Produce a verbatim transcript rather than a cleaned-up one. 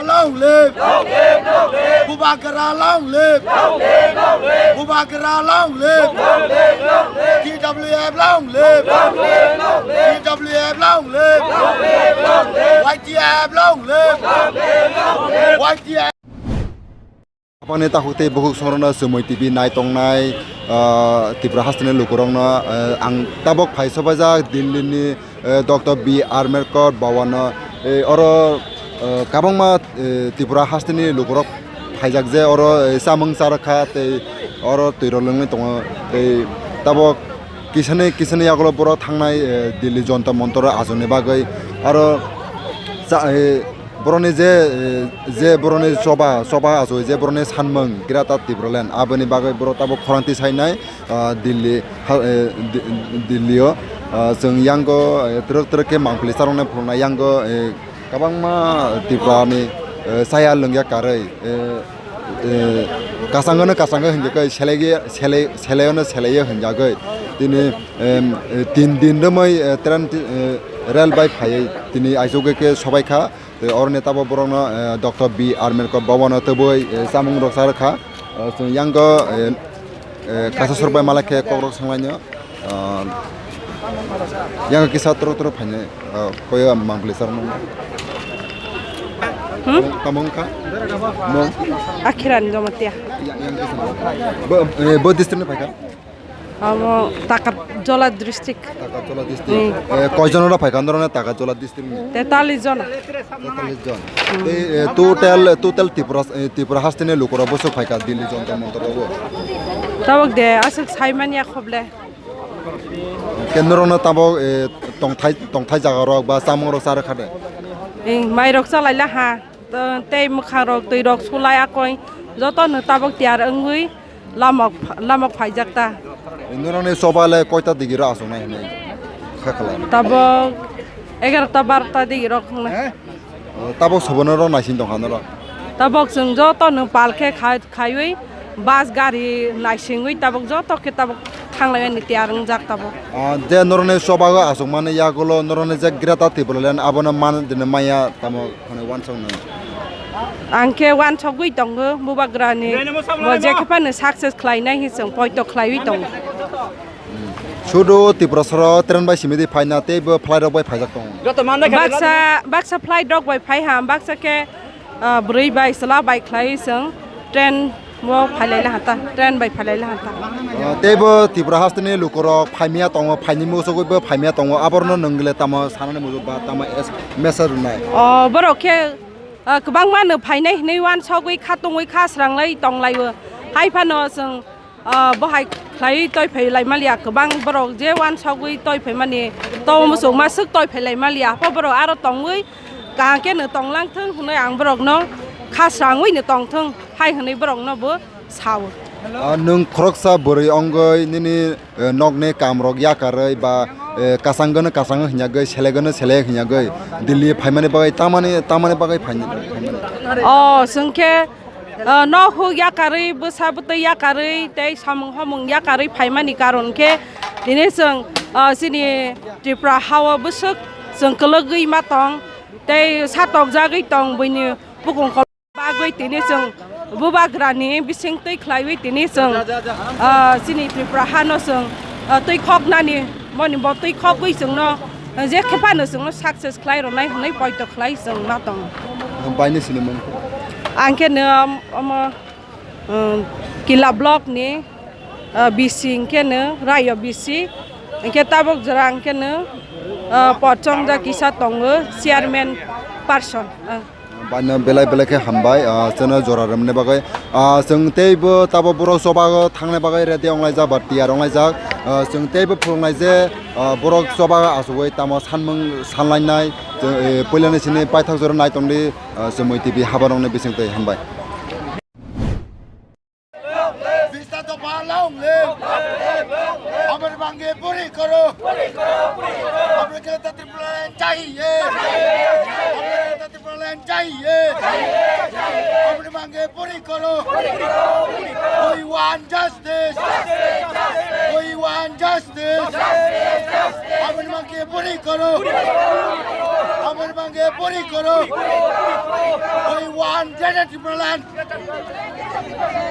Long live! Bubagra long live! Bubagra long live! T W F long live! T W F long live! Y T F long live! Y T F. Aboni takhuk tei bukhuk songrokno Chumui T V nai tongnai, ah, Tripura hasteni lukurokno, eh, ang tabok phai sobaijak Delhi ni, eh, Doctor B R Ambedkar Bhavan o, eh, oro, eh, kabangma, eh, Tripura hasteni lukurok phaijak je oro, eh, chamung charwkha tei oro twirok lwngwi tongo tei tabok kisani, kisani yagulo borok thangnai, eh, Delhi Jantar Mantar o achukni bagwi aro cha-, eh, Borokni je, eh, je borokni choba, choba achoi je borokni sanmung Greater Tipraland, aboni bagwi borok tabok khorang tisainai, ah, Delhi ha, eh, Di-, Delhi o, ah, chwng yango, eh, twrwk twrwk khe mangpili charoknai phunuknai yango, eh, kwbangma Tripura ni, eh, chaya lwngya karwi, eh, eh, kwchangno kwchango hinjagwi, selege-, sele-, seleono seleio hinjagwi. Tini, em, eh, tin din romwi, eh, train ti-, eh, rail bai phaiwi tini aichukgwi khe sobaikha. Tei oroni tabok borokno, eh, Doctor B R Ambedkar Bhavan o tubui, eh, chamung rok cha rwkha. Eh, chwng yango, eh, eh, kaisa sor bai malai khe kokrok swnglainw. Ah, yango kisa toro toro phainai, ah, koyo mangpili charwknai. Hmm? Tamo wngkha? Mung? Akhirani Jamatia. Yang, yang kisa. Bo, eh, bo district ni phaikha? Amo Takarjala district. Takarjala district. Hmm. Eh, koijon oro phaikha norokni Takarjala district ni? Tetalis jon. Tetalis jon. Hmm. Tei, eh, total, total Tripura, eh, Tripura hasteni lukurok bwswk phaikha Delhi Jantar Mantar rogo? Tabok de aswk saimanya khoble. Ke norokno tabok, eh, tongthai, tongthai jaga rok ba chamung rok cha rwkha de? Eh, mai rok chalaila ha. To-, tei mwkhang rok twi rok sulai akoi joto no tabok tiyar wngwi lamok, lamok phaijak ta. Norokni choba le koita digi ro achuknai hinwi kha khlai? Tabok egarota barota digi rok wngnai. He? O, tabok sobono ro naising tongkha norok? Tabok chwng joto no pal khe khai-, khaiwi bus gari naisingwi tabok joto khe tabok thanglaiwi ani tiyar wngjak tabok. Ah, je norokni choba o achukmani yagulo norokni je Greater Tipraland abono man dini maya tamo? Hwnwi uansuknai. Ang khe uansugwi tongo, Bubagrani bo je khe phano success khlainai hinwi chwng poito khlaiwi tongo. Sudu Tiprasoro train bai simi di phaina tei bo flight rok bai phaijak tongo. Baksa, baksa flight rok bai phai ha, baksa khe, ah, bwrwi bai chwla bai khlaiwi chwng train Bo phailai laha ta, train bai phailai laha ta. O, tei bo Tripura hasteni lukurok phaimya tongo, phaini muchugwi bo phaimya tongo, aborno nwng le tamo sanani muchuk ba tamo es-, message rwnai? O, borok khe, o, kwbangma no phainai hinwi uansugwi kha tongwi kha sranglai tonglaio. Hai phano chwng, o, bo hai khlaiwi toi phai lai maliya, kwbang borok je uansugwi toi phaimani to muchungma swk toi phai lai maliya, haphai borok aro tongwi kaham khe no tonglang thung hwnwi ang borokno kha srangwi no tong thung hai hwnwi borokno bo sao. Ah, nwng khoroksa bwrwi wngwi nini, eh, nokni kamrok yakarwi ba, eh, kwchangno kwchang hwnyagwi, selegno sele hwnyagwi Delhi phaimani bagwi tamani, tamani bagwi phaini-, phaimani? O, chwng khe, eh, nok huk yakarwi, bwsa bwtwi yakarwi tei samung hamung yakarwi phaimani karon khe tini chwng, eh, chini Tripura hao bwswk chwng kwlwgwi ma tong tei satokjagwi tong buini bukung kol- bagwi tini chwng Bubagrani bising twi khlaiwi tini chwng, ah, chini Tripura hano chwng, ah, twi khoknani moni bo twi khokwi chwngno, ah, je khe phano chwngno success khlai rwnai hwnwi poito khlai chwng ma tongo. Baini sinimung? Ang khe no, um, omo, um, Kila block ni, ah, B C hwnkhe no Rayo B C, hwnkhe tabok jora hwnkhe no, ah, Pochong ja kisa tongo chairman person. Ah. Baino belai belai khe hambai, ah, chwngno jora rwmani bagwi. Ah, chwng teibo tabok borok choba o thangnai bagwi ready wnglaijak ba tiyar wnglaijak. Ah, chwng teibo phunuknai je, ah, borok choba o achugwi tamo sanmung sanlainai. Chwng, eh, puilani sini paithak jora nai tongdi, ah, Chumui T V habarokni bisingtwi hambai. বিশ দফা long live! আমার মাঙে পুরি করো! আমার কে তা ত্রিপুরাল্যান্ড চাহিয়ে! আমার কে তা ত্রিপুরাল্যান্ড চাহিয়ে! আমার মাঙে পুরি করো! We want justice! We want justice! আমার মাঙে পুরি করো! আমার মাঙে পুরি করো! We Greater Tipraland.